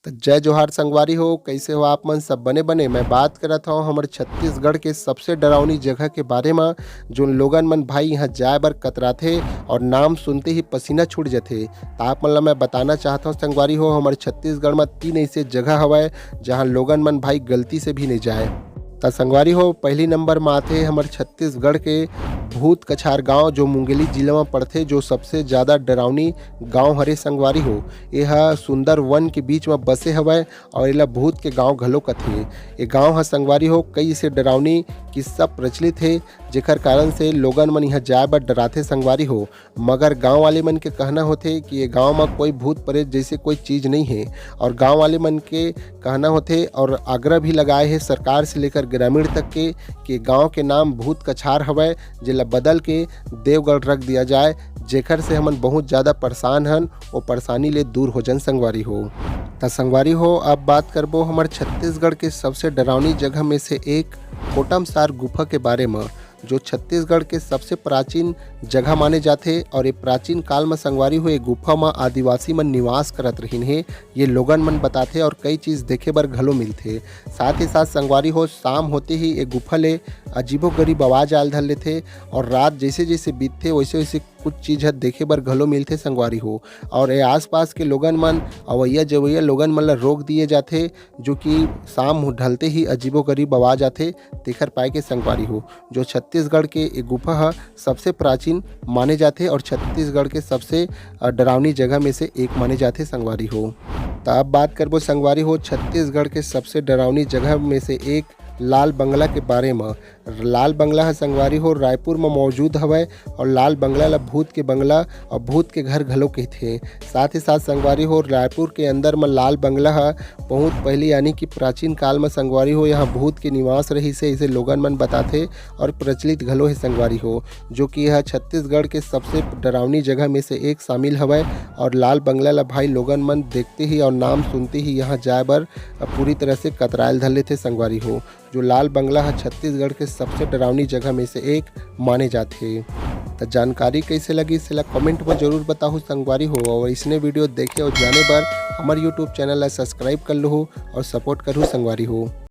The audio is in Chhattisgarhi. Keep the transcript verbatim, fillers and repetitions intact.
जय जोहार संगवारी हो, कैसे हो आप मन? सब बने बने। मैं बात करत हव हमर छत्तीसगढ़ के सबसे डरावनी जगह के बारे म, जोन लोगन मन भाई यहाँ जाए बर कतराथे और नाम सुनते ही पसीना छूट जथे। त आप मन ला मैं बताना चाहत हव संगवारी हो, हमर छत्तीसगढ़ म तीन ऐसे जगह हवय, जहाँ लोगन मन भाई गलती से भी नहीं जाए। त संगवारी हो, पहली नंबर म आथे हमर छत्तीसगढ़ के भूत कछार गांव, जो मुंगेली जिला म पड़थे, जो सबसे ज्यादा डरावनी गांव हरे संगवारी हो। एह सुंदर वन के बीच म बसे हवय और एला भूत के गांव घलो कथे। ए गांव ह संगवारी हो कई से डरावनी किस्सा प्रचलित हे, जेकर कारण से लोगन मन इहाँ जाए बर डराथे संगवारी हो। मगर गांव वाले मन के कहना होथे कि ये गांव म कोई भूत प्रेत जैसे कोई चीज नहीं है और गांव वाले मन के कहना होथे और आग्रह भी लगाए हे सरकार से लेकर ग्रामीण तक के कि गांव के नाम भूत कछार हवय, जेला बदल के देवगढ़ रख दिया जाए, जेकर से हमन बहुत ज्यादा परेशान हन, वो परेशानी ले दूर हो जन संगवारी हो। त संगवारी हो, अब बात करबो हमर छत्तीसगढ़ के सबसे डरावनी जगह में से एक कोटमसार गुफा के बारे म, जो छत्तीसगढ़ के सबसे प्राचीन जगह माने जाथे और ये प्राचीन काल म संगवारी हो ये गुफा म आदिवासी मन निवास करत रहिन हे, ये लोगन मन बताथे और कई चीज देखे बर घलो मिलथे। साथ ही साथ संगवारी हो, शाम होते ही ये गुफा ले अजीबोगरीब आवाज आयल धर लेथे और रात जैसे जैसे बीतथे वैसे वैसे कुछ चीज ह देखे बर घलो मिलथे संगवारी हो। और ये आसपास के लोगन मन, अवैया जवैया लोगन मन ला रोक दिए जाथे, जो कि शाम ढलते ही अजीबोगरीब आवाज आथे, तेखर पाए के संगवारी हो। जो छत्तीसगढ़ के ये गुफा ह सबसे प्राचीन माने जाथे और छत्तीसगढ़ के सबसे, अ, डरावनी जगह में से एक माने जाथे संगवारी हो। त अब बात करबो संगवारी हो छत्तीसगढ़ के सबसे डरावनी जगह में से एक लाल बंगला के बारे म। लाल बंगला ह संगवारी हो रायपुर म मौजूद हवय और लाल बंगला ल भूत के बंगला और भूत के घर घलो कहिथे। साथ ही साथ संगवारी हो रायपुर के अंदर म लाल बंगला ह बहुत पहली यानी कि प्राचीन काल म संगवारी हो यहाँ भूत के निवास रहिस हे, इसे लोगन मन बताथे और प्रचलित घलो हे संगवारी हो, जो कि यह छत्तीसगढ़ के सबसे डरावनी जगह में से एक शामिल हवय। और लाल बंगला ल भाई लोगन मन देखते ही और नाम सुनते ही यहाँ जाए बर पूरी तरह से कतरायल धर लेथे संगवारी हो। जो लाल बंगला ह छत्तीसगढ़ के सबसे डरावनी जगह में से एक माने जाथे। त जानकारी कैसे लगी, सेला कमेंट में जरूर बताहू संगवारी हो, और इसने वीडियो देखे और जाने बर हमर YouTube चैनल ला सब्सक्राइब कर लहू और सपोर्ट करहू संगवारी हो।